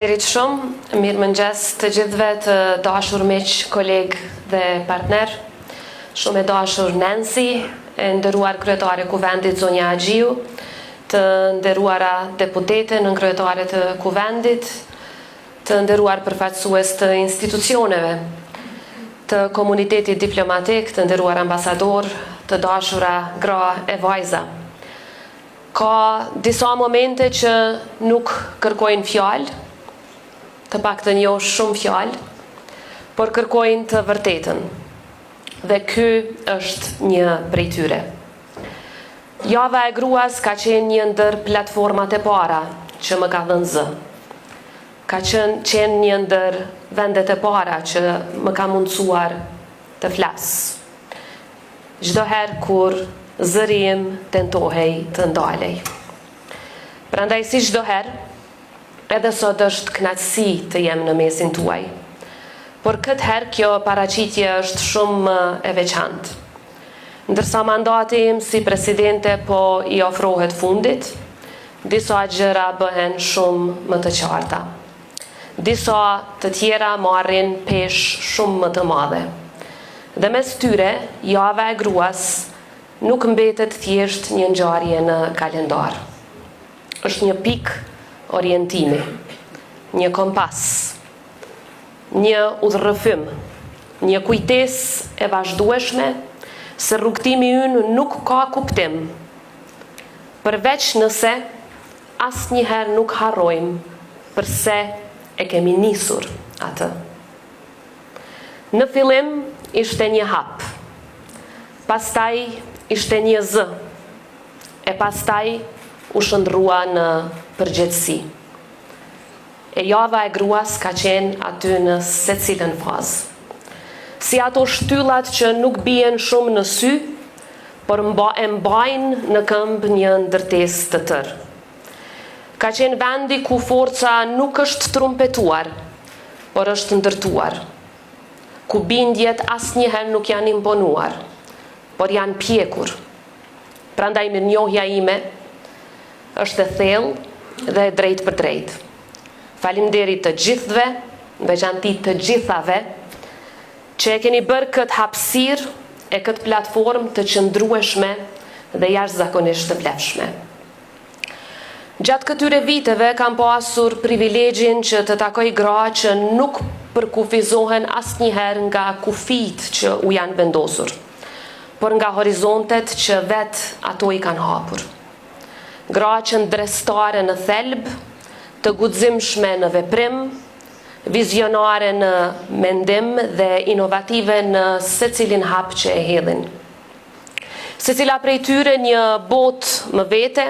Faleminderit shumë, mirëmëngjes të gjithëve të dashur miq, kolegë dhe partnerë. Shumë e dashur Nancy, e nderuar kryetare e Kuvendit zonja Haxhiu, të nderuara deputete, nënkryetare të Kuvendit, të nderuar përfaqësues të institucioneve, të komunitetit diplomatik, të nderuar ambasadorë, të dashura gra e vajza. Ka disa momente që nuk kërkojnë fjalë, të paktën jo shumë fjalë, por kërkojnë të vërtetën. Dhe ky është një prej tyre. Java e Gruas ka qenë një ndër platformat e para që më ka dhënë zë. Ka qenë qenë një ndër vendet e para që më ka mundësuar të flas. Çdo herë kur zëri im tentohej të ndalej. Prandaj si çdo herë, edhe sot është kënaqësi të jem në mesin tuaj. Por këtë herë kjo paraqitje është shumë më e veçantë. Ndërsa mandati im si presidente po i afrohet fundit, disa gjëra bëhen shumë më të qarta. Disa të tjera marrin peshë shumë më të madhe. Dhe mes tyre, Java e Gruas nuk mbetet thjesht një ngjarje në kalendar. Është një pikë orientimi, një kompas, një udhërrëfim, një kujtesë e vazhdueshme se rrugëtimi ynë nuk ka kuptim, përveç nëse Asnjëherë nuk harrojmë përse e kemi nisur atë. Në fillim ishte një hap, pastaj ishte një zë, e pastaj u shndërrua në përgjegjësi. E java e gruas ka qenë aty në secilën fazë. Si ato shtyllat që nuk bien shumë në sy, por mba e mbajnë në këmbë një ndërtesë të tërë. Ka qenë vendi ku forca nuk është trumpetuar, por është ndërtuar. Ku bindjet asnjëherë nuk janë imponuar, por janë pjekur. Prandaj mirënjohja ime është e thellë dhe e drejtpërdrejtë. Faleminderit të gjithëve, në veçanti të gjithave, që e keni bërë këtë hapësirë e këtë platformë të qëndrueshme dhe jashtëzakonisht të vlefshme. Gjatë këtyre viteve kam pasur privilegjin që të takoj gra që nuk përkufizohen asnjëherë nga kufijtë që u janë vendosur, por nga horizontet që vetë ato i kanë hapur. Gra qëndrestare në thelb, të guximshme në veprim, vizionare në mendim dhe inovative në secilin hap që e hedhin. Secila prej tyre një botë më vete,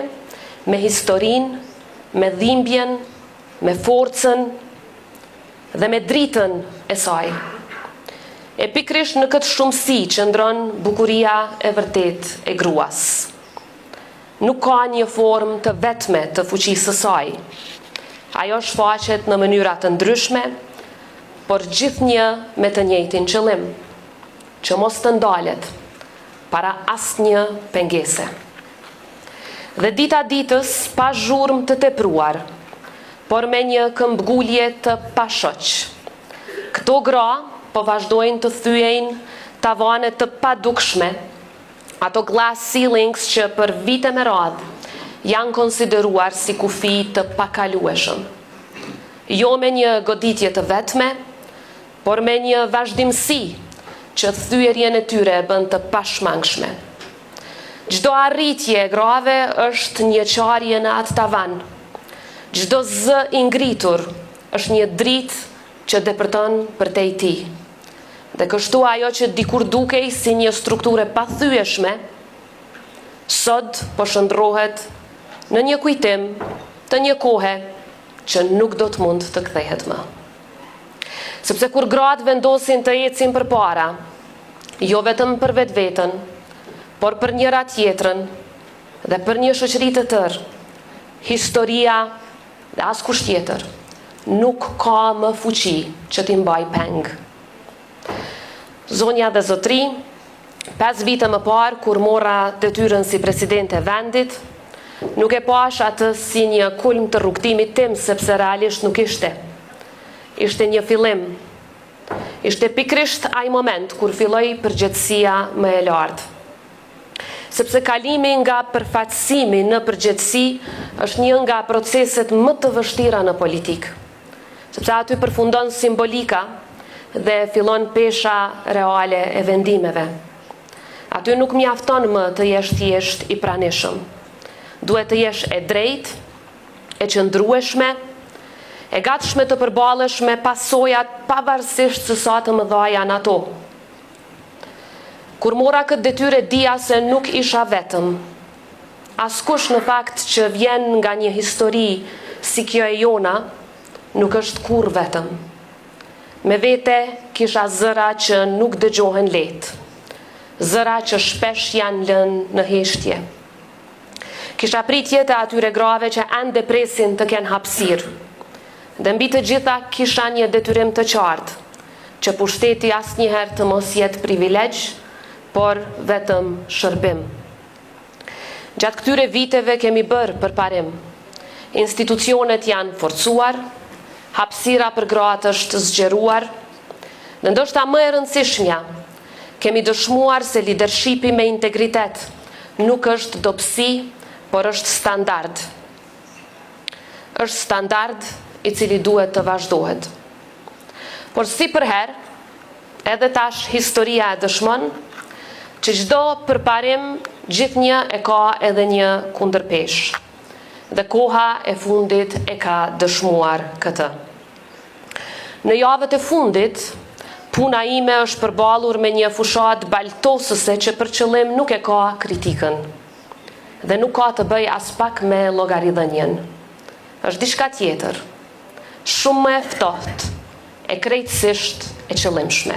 me historinë, me dhimbjen, me forcën dhe me dritën e saj. E pikërisht në këtë shumësi qëndron bukuria e vërtetë e gruas. Nuk ka një formë të vetme të fuqisë së saj. Ajo shfaqet në mënyra të ndryshme, por gjithnjë me të njëjtin qëllim. që mos të ndalet para asnjë pengese. Dhe dita ditës pa zhurmë të tepruar, por me një këmbgulje të pashoq. Këto gra po vazhdojnë të thyejnë tavane të padukshme, ato glass ceilings që për vite me radhë janë konsideruar si kufij të pakalueshëm. Jo me një goditje të vetme, por me një vazhdimësi që thyerjen e tyre e bën të pashmangshme. Çdo arritje e grave është një çarje në atë tavan. Çdo zë i ngritur është një dritë që depërton përtej tij. Dhe kështu ajo që dikur dukej si një strukturë e pathyeshme, sot po shndërrohet në një kujtim të një kohe që nuk do të mund të kthehet më. Sepse kur gratë vendosin të ecin përpara, jo vetëm për vetveten, por për njëra tjetrën dhe për një shoqëri të tërë, historia dhe askush tjetër nuk ka më fuqi që t'i mbajë peng. Zonja dhe zotërinj, 5 vite më parë kur mora detyrën si presidente e vendit, Nuk e pashë atë si një kulm të rrugëtimit tim, sepse realisht nuk ishte. Ishte një fillim. Ishte pikërisht ai moment kur filloi përgjegjësia më e lartë. Sepse kalimi nga përfaqësimi në përgjegjësi është një nga proceset më të vështira në politikë. Sepse aty përfundon simbolika dhe fillon pesha reale e vendimeve. Aty nuk mjafton më të jesh thjesht i pranishëm. Duhet të jesh e drejtë, e qëndrueshme, e gatshme të përballesh me pasojat pavarësisht se sa të mëdha janë ato. Kur mora këtë detyrë e dija se nuk isha vetëm. Askush në fakt që vjen nga një histori si kjo e jona, nuk është kurrë vetëm. Me vete kisha zëra që nuk dëgjohen lehtë. Zëra që shpesh janë lënë në heshtje. Kisha pritjet e atyre grave që ende presin të kenë hapësirë. Dhe mbi të gjitha kisha një detyrim të qartë, që pushteti asnjëherë të mos jetë privilegj, por vetëm shërbim. Gjatë këtyre viteve kemi bërë përparim. Institucionet janë forcuar, hapësira për gratë është zgjeruar dhe ndoshta më e rëndësishmja, kemi dëshmuar se lidershipi me integritet nuk është dobësi, por është standard. Është standard i cili duhet të vazhdohet. Por si përherë, edhe tash historia e dëshmon, që çdo përparim gjithnjë e ka edhe një kundërpeshë. Dhe koha e fundit e ka dëshmuar këtë. Në javët e fundit, puna ime është përballur me një fushatë baltosëse që për qëllim nuk e ka kritikën. Dhe nuk ka të bëjë aspak me llogaridhënien. Është diçka tjetër. Shumë më e ftohtë e krejtësisht e qëllimshme.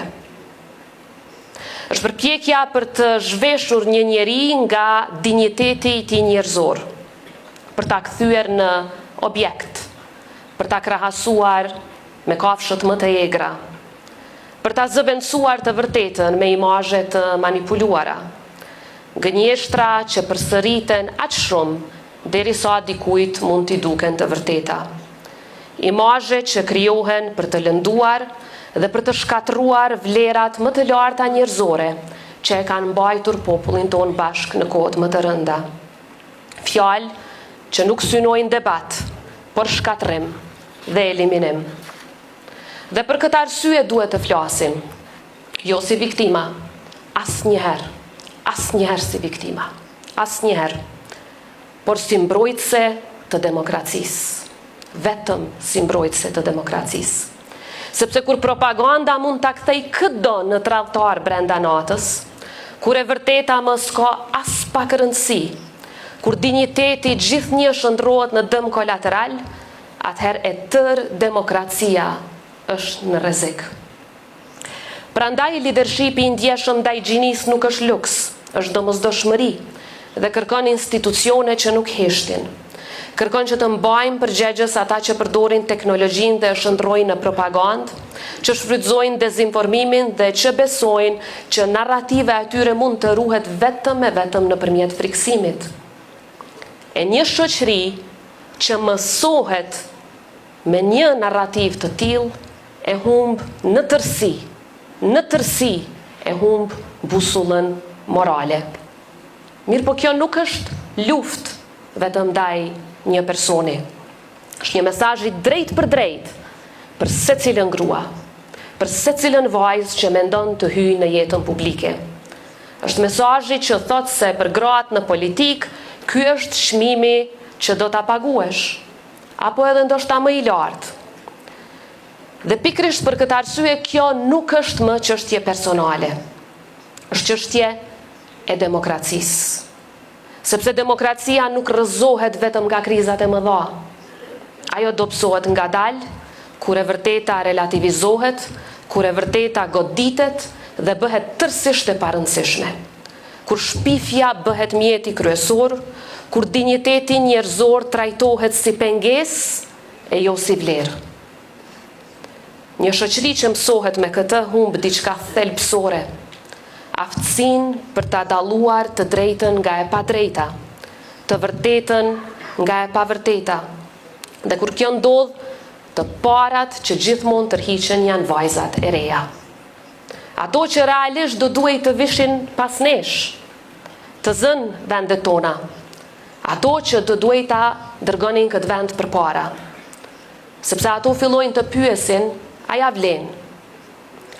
Është përpjekja për të zhveshur një njeri nga dinjiteti i tij njerëzor, për ta kthyer në objekt, për ta krahasuar me kafshët më të egra, për ta zëvendësuar të vërtetën me imazhe të manipuluara, gënjeshtra që përsëriten aq shumë derisa dikujt mund t'i duken të vërteta. Imazhe që krijohen për të lënduar dhe për të shkatërruar vlerat më të larta njerëzore që e kanë mbajtur popullin tonë bashkë në kohët më të rënda. Fjalë që nuk synojnë debat, por shkatërrim dhe eliminim. Dhe për këtë arsye duhet të flasim, jo si viktima, asnjëherë, asnjëherë si viktima, asnjëherë. por si mbrojtëse të demokracisë. Vetëm si mbrojtëse të demokracisë. Sepse kur propaganda mund ta kthejë këdo në tradhtar brenda natës, kur e vërteta më s'ka aspak rëndësi, kur dinjiteti gjithnjë shndërrohet në dëm kolateral, atëherë e tërë demokracia është në rrezik. Prandaj lidershipi i ndjeshëm ndaj gjinisë nuk është luks, është domosdoshmëri dhe kërkon institucione që nuk heshtin. Kërkon që të mbajmë përgjegjës ata që përdorin teknologjinë dhe e shndërrojnë në propagandë, që shfrytëzojnë dezinformimin dhe që besojnë që narrativa e tyre mund të ruhet vetëm e vetëm nëpërmjet frikësimit. E një shoqëri që mësohet Me një narrativë të tillë e humb në tërësi, në tërësi e humb busullën morale. Mirëpo kjo nuk është luftë vetëm ndaj një personi. Është një mesazh i drejtpërdrejtë për secilën grua, për secilën vajzë që mendon të hyjë në jetën publike. Është mesazhi që thotë se për gratë në politikë ky është çmimi që do ta paguash. Apo edhe ndoshta më i lartë. Dhe pikërisht për këtë arsye kjo nuk është më çështje personale. Është çështje e demokracisë. Sepse demokracia nuk rrëzohet vetëm nga krizat e mëdha. Ajo dobësohet ngadalë, kur e vërteta relativizohet, kur e vërteta goditet dhe bëhet tërësisht e parëndësishme. Kur shpifja bëhet mjeti kryesor, kur dinjiteti njerëzor trajtohet si pengesë e jo si vlerë. Një shoqëri që mësohet me këtë humb diçka thelbësore, aftësinë për ta dalluar të drejtën nga e padrejta, të vërtetën nga e pavërteta. Dhe kur kjo ndodh, të parat që gjithmonë tërhiqen janë vajzat e reja. Ato që realisht do duhej të vishin pas nesh, të zënë vendet tona. Ato që do duhej ta dërgonin këtë vend përpara. Sepse ato fillojnë të pyesin, a ja vlen?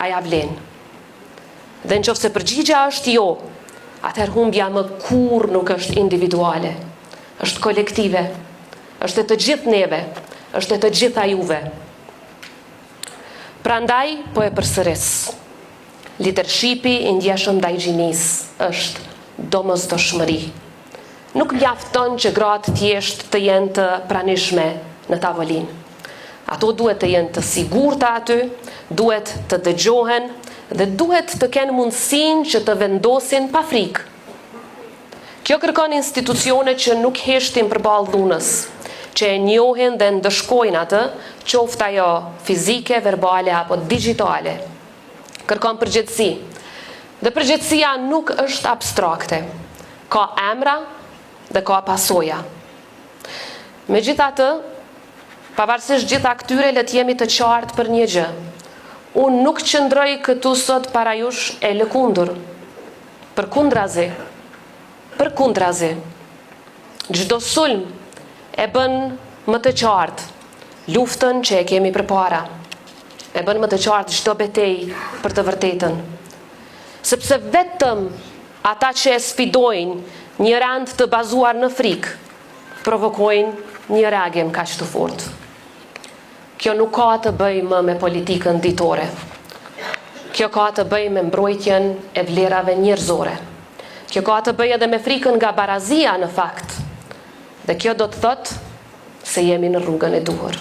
A ja vlen? Dhe në qoftë se përgjigja është jo, atëherë humbja më kurrë nuk është individuale, është kolektive, është e të gjithë neve, është e të gjitha juve. Prandaj po e përsëris, lidershipi i ndjeshëm ndaj gjinisë është domosdoshmëri. Nuk mjafton që gratë thjesht të jenë të pranishme në tavolinë. Ato duhet të jenë të sigurta aty, duhet të dëgjohen dhe duhet të kenë mundësinë që të vendosin pa frikë. Kjo kërkon institucione që nuk heshtin përballë dhunës, që e njohin dhe ndëshkojnë atë, qoftë ajo fizike, verbale apo digjitale. Kërkon përgjegjësi. Dhe përgjegjësia nuk është abstrakte. Ka emra dhe ka pasoja. Megjithatë, pavarësisht gjitha këtyre le të jemi të qartë për një gjë. Unë nuk qëndroj këtu sot para jush e lëkundur. Përkundrazi, përkundrazi, çdo sulm e bën më të qartë luftën që e kemi përpara. E bën më të qartë çdo betejë për të vërtetën. Sepse vetëm ata që e sfidojnë një rend të bazuar në frikë, provokojnë një reagim kaq të fortë. Kjo nuk ka të bëjë më me politikën ditore. Kjo ka të bëjë me mbrojtjen e vlerave njerëzore. Kjo ka të bëjë edhe me frikën nga barazia në fakt. Dhe kjo do të thotë se jemi në rrugën e duhur.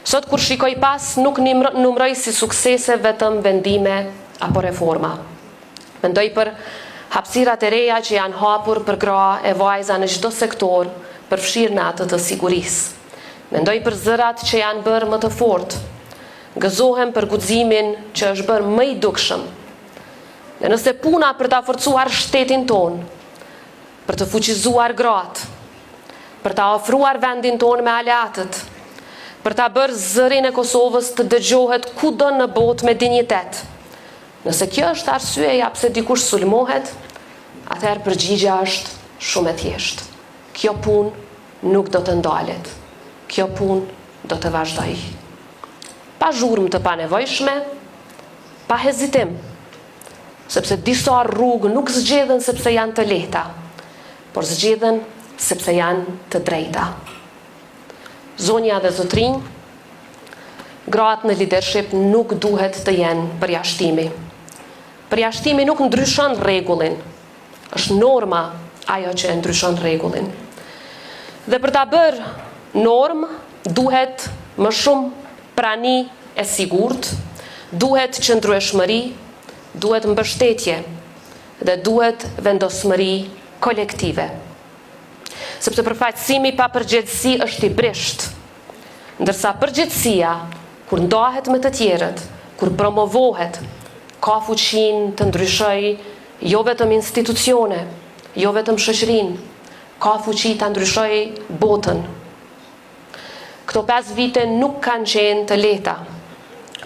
Sot kur shikoj pas, nuk numëroj si suksese vetëm vendime apo reforma. Mendoj për hapësirat e reja që janë hapur për gra e vajza në çdo sektor, përfshirë në atë të sigurisë. Mendoj për zërat që janë bërë më të fortë. Gëzohem për guximin që është bërë më i dukshëm. Dhe nëse puna për ta forcuar shtetin tonë, për të fuqizuar gratë, për ta afruar vendin tonë me aleatët, për ta bërë zërin e Kosovës të dëgjohet kudo në botë me dinjitet. Nëse kjo është arsyeja pse dikush sulmohet, atëherë përgjigja është shumë e thjeshtë. Kjo punë nuk do të ndalet. Kjo punë do të vazhdojë. Pa zhurmë të panevojshme, pa hezitim, sepse disa rrugë nuk zgjedhen sepse janë të lehta, por zgjidhen sepse janë të drejta. Zonja dhe zotrinj, gratë në lidership nuk duhet të jenë përjashtimi. Përjashtimi nuk ndryshon rregullin, është norma ajo që e ndryshon rregullin. Dhe për ta bërë normë, duhet më shumë prani e sigurt, duhet qëndrueshmëri, duhet mbështetje dhe duhet vendosmëri kolektive. Sepse përfaqësimi pa përgjegjësi është i brishtë. Ndërsa përgjegjësia, kur ndahet me të tjerët, kur promovohet, ka fuqinë të ndryshojë jo vetëm institucione, jo vetëm shoqërinë, ka fuqi ta ndryshojë botën. Këto pesë vite nuk kanë qenë të lehta,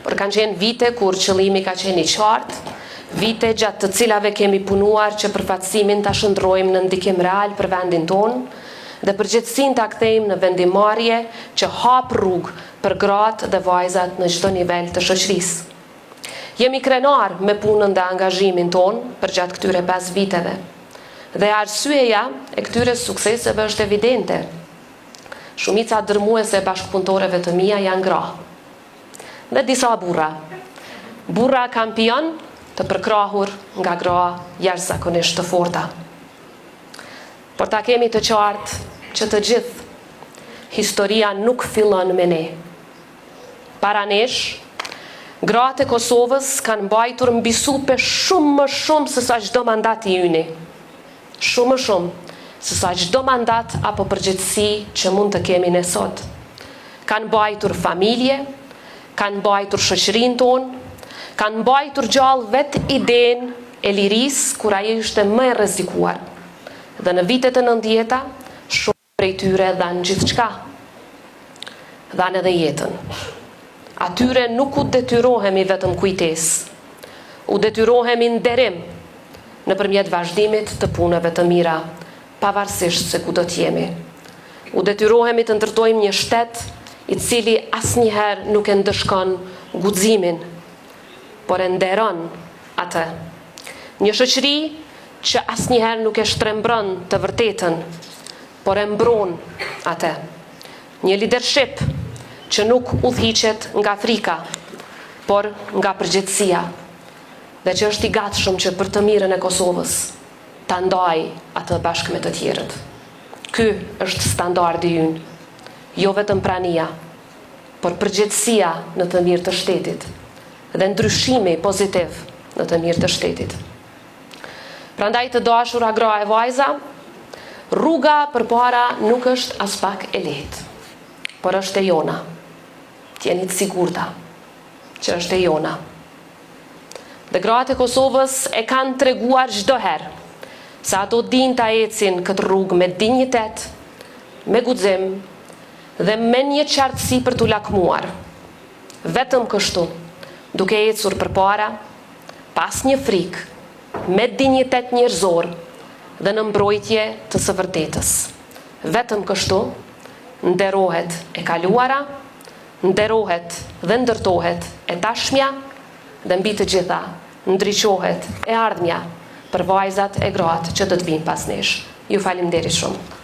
por kanë qenë vite kur qëllimi ka qenë i qartë, vite gjatë të cilave kemi punuar që përfaqësimin ta shndërrojmë në ndikim real për vendin tonë dhe përgjegjësinë ta kthejmë në vendimmarrje që hap rrugë për gratë dhe vajzat në çdo nivel të shoqërisë. Jemi krenarë me punën dhe angazhimin tonë përgjatë këtyre pesë viteve. Dhe arsyeja e këtyre sukseseve është evidente. Shumica dërmuese e bashkëpunëtoreve të mia janë gra. Dhe disa burra. Burra kampion të përkrahur nga gra jashtëzakonisht të forta. Por ta kemi të qartë që të gjithë, historia nuk fillon me ne. Para nesh, gratë e Kosovës kanë mbajtur mbi supe shumë më shumë se sa çdo mandat i yni. Shumë më shumë, se sa çdo mandat apo përgjegjësi që mund të kemi ne sot. Kanë mbajtur familje, kanë mbajtur shoqërinë tonë, kanë mbajtur gjallë vetë idenë e lirisë kur ajo ishte më e rrezikuar. Dhe në vitet e nëntëdhjeta, shumë prej tyre dhanë gjithçka. Dhanë edhe jetën. Atyre nuk u detyrohemi vetëm kujtesë. U detyrohemi nderim nëpërmjet vazhdimit të punëve të mira, pavarësisht se ku do të jemi. U detyrohemi të ndërtojmë një shtet i cili asnjëherë nuk e ndëshkon guximin, por e nderon atë. Një shoqëri që asnjëherë nuk e shtrembron të vërtetën, por e mbron atë. Një lidership që nuk udhëhiqet nga frika, por nga përgjegjësia dhe që është i gatshëm që për të mirën e Kosovës ta ndajë atë bashkë me të tjerët. Ky është standardi ynë, jo vetëm prania, por përgjegjësia në të mirë të shtetit dhe ndryshimi pozitiv në të mirë të shtetit. Prandaj të dashura gra e vajza, rruga përpara nuk është aspak e lehtë, por është e jona. Të jeni të sigurta që është e jona. Dhe gratë e Kosovës e kanë treguar çdo herë se ato dinë ta ecin këtë rrugë me dinjitet, me guxim dhe me një qartësi për t'u lakmuar. Vetëm kështu, duke ecur përpara, pa asnjë frikë, me dinjitet njerëzor dhe në mbrojtje të së vërtetës. Vetëm kështu, nderohet e kaluara, nderohet dhe ndërtohet e tashmja dhe mbi të gjitha, ndriçohet e ardhmja për vajzat e gratë që do të vijnë pas nesh. Ju faleminderit shumë.